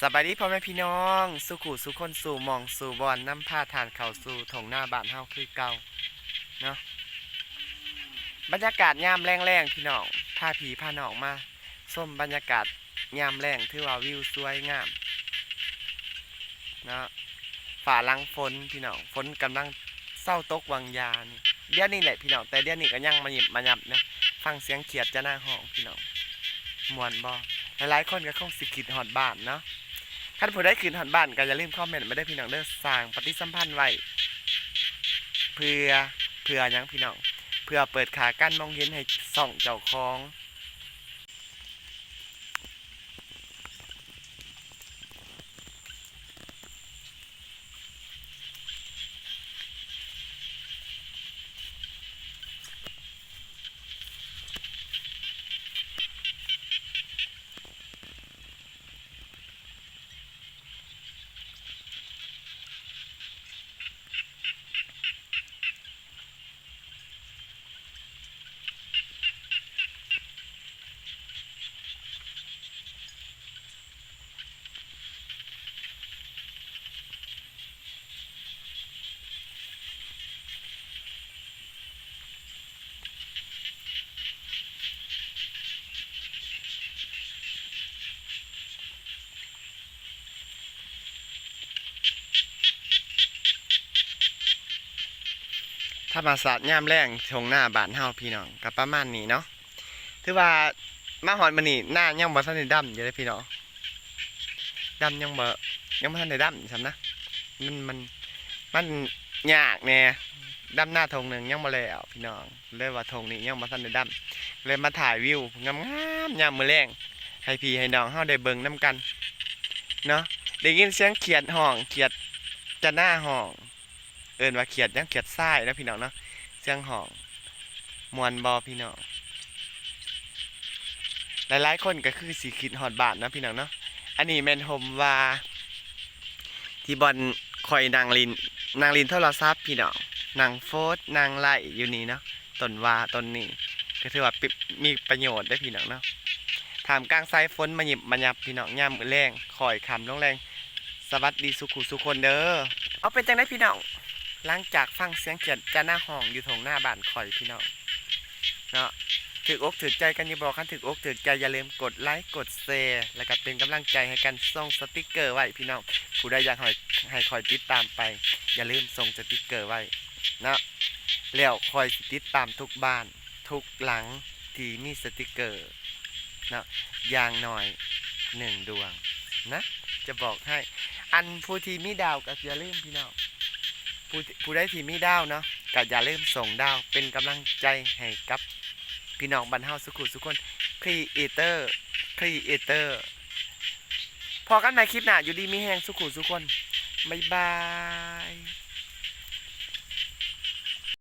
ສະບາຍດີພໍ່ແມ່ພີ່ນ້ອງ ສູ່ຄູ່ສູ່ຄົນ ສູ່ໝ່ອງສູ່ບ່ອນ ນຳພາທ່ານເຂົ້າສູ່ທົ່ງນາບ້ານເຮົາຄືເກົ່າເນາະ. ບັນຍາກາດຍາມແລງໆ ພີ່ນ້ອງ ພາພີ່ພານ້ອງມາຊົມບັນຍາກາດຍາມແລງ ຖືວ່າວິວສວຍງາມເນາະ. ຟ້າຫຼັງຝົນພີ່ນ້ອງ ຝົນກຳລັງເຊົາຕົກຫວ່າງຢານີ້ ດຽວນີ້ແຫຼະພີ່ນ້ອງ ແຕ່ດຽວນີ້ກໍຍັງມາຍິບມາຍັບເນາະ. ຟັງສຽງຂຽດຈະນາຮ້ອງພີ່ນ້ອງ ມ່ວນບໍ່? ຫຼາຍໆຄົນກໍຄົງຊິຄິດຮອດບ້ານເນາະ. ຄັນຜູ້ໃດຄິດຮອດບ້ານກໍຢ່າລືມຄອມເມັນມາເດີພີ່ນ້ອງເດີ. ສ້າງປະຕິສຳພັນໄວ້ ເພື່ອ ເພື່ອຫຍັງພີ່ນ້ອງ? ເພື່ອເປີດຄ່າການມອງເຫັນໃຫ້ຊ່ອງເຈົ້າຂອງ. ທຳມະຊາດຍາມແລງທົ່ງນາບ້ານເຮົາພີ່ນ້ອງ ກໍປະມານນີ້ເນາະ. ຖືວ່າມາຮອດມື້ນີ້ນາຍັງບໍ່ທັນໄດ້ດຳຢູ່ເດ້ພີ່ນ້ອງ ດຳຍັງບໍ່ ຍັງບໍ່ທັນໄດ້ດຳຊ້ຳນະ. ມັນ ມັນ ມັນຍາກແດ່ ດຳນາທົ່ງໜຶ່ງຍັງບໍ່ແລ້ວພີ່ນ້ອງ ເລີຍວ່າທົ່ງນີ້ຍັງບໍ່ທັນໄດ້ດຳ ເລີຍມາຖ່າຍວິວງາມໆຍາມມື້ແລງ ໃຫ້ພີ່ໃຫ້ນ້ອງເຮົາໄດ້ເບິ່ງນຳກັນເນາະ. ໄດ້ຍິນສຽງຂຽດຮ້ອງ ຂຽດຈະນາຮ້ອງ ເອີ້ນວ່າຂຽດຫຍັງ ຂຽດຊາຍເນາະພີ່ນ້ອງເນາະ. ສຽງຮ້ອງມ່ວນບໍ່ພີ່ນ້ອງ? ຫຼາຍໆຄົນກໍຄືຊິຄິດຮອດບ້ານເນາະພີ່ນ້ອງເນາະ. ອັນນີ້ແມ່ນຮົ່ມວ່າ ທີ່ບ່ອນຂ້ອຍນັ່ງຫຼິ້ນ ນັ່ງຫຼິ້ນໂທລະສັບພີ່ນ້ອງ ນັ່ງໂພສ ນັ່ງໄລຢູ່ນີ້ເນາະ. ຕົ້ນວ່າຕົ້ນນີ້ກໍຖືວ່າເປັນ ມີປະໂຫຍດເດ້ພີ່ນ້ອງເນາະ. ທ່າມກາງສາຍຝົນມາຍິບມາຍັບພີ່ນ້ອງ ຍາມມື້ແລງ ຄ້ອຍຄ່ຳລົງແລງ. ສະຫວັດດີສູ່ຄູ່ສູ່ຄົນເດີ. ເອົາ ເປັນຈັ່ງໃດພີ່ນ້ອງ ຫຼັງຈາກຟັງສຽງຂຽດຈະນາຮ້ອງຢູ່ທົ່ງນາບ້ານຂ້ອຍພີ່ນ້ອງເນາະ ຖືກອົກຖືກໃຈກັນຢູ່ບໍ່? ຄັນຖືກອົກຖືກໃຈ ຢ່າລືມກົດໄລກົດແຊ ແລ້ວກໍເປັນກຳລັງໃຈໃຫ້ກັນ ສົ່ງສະຕິກເກີໄວ້ພີ່ນ້ອງ. ຜູ້ໃດຢາກໃຫ້ ໃຫ້ຂ້ອຍຕິດຕາມໄປ ຢ່າລືມສົ່ງສະຕິກເກີໄວ້ເນາະ ແລ້ວຂ້ອຍຊິຕິດຕາມທຸກບ້ານ ທຸກຫຼັງທີ່ມີສະຕິກເກີເນາະ ຢ່າງໜ້ອຍໜຶ່ງດວງນະ ຈະບອກໃຫ້. ອັນຜູ້ທີ່ມີດາວກໍຢ່າລືມພີ່ນ້ອງ ຜູ້ ຜູ້ໃດທີ່ມີດາວເນາະ ກໍຢ່າລືມສົ່ງດາວເປັນກຳລັງໃຈໃຫ້ກັບພີ່ນ້ອງບ້ານເຮົາສູ່ຄູ່ສູ່ຄົນ ຄຣີເອເຕີ ຄຣີເອເຕີ. ພໍ້ກັນໃໝ່ຄລິບໜ້າ ຢູ່ດີມີແຮງສູ່ຄູ່ສູ່ຄົນ ບາຍບາຍ.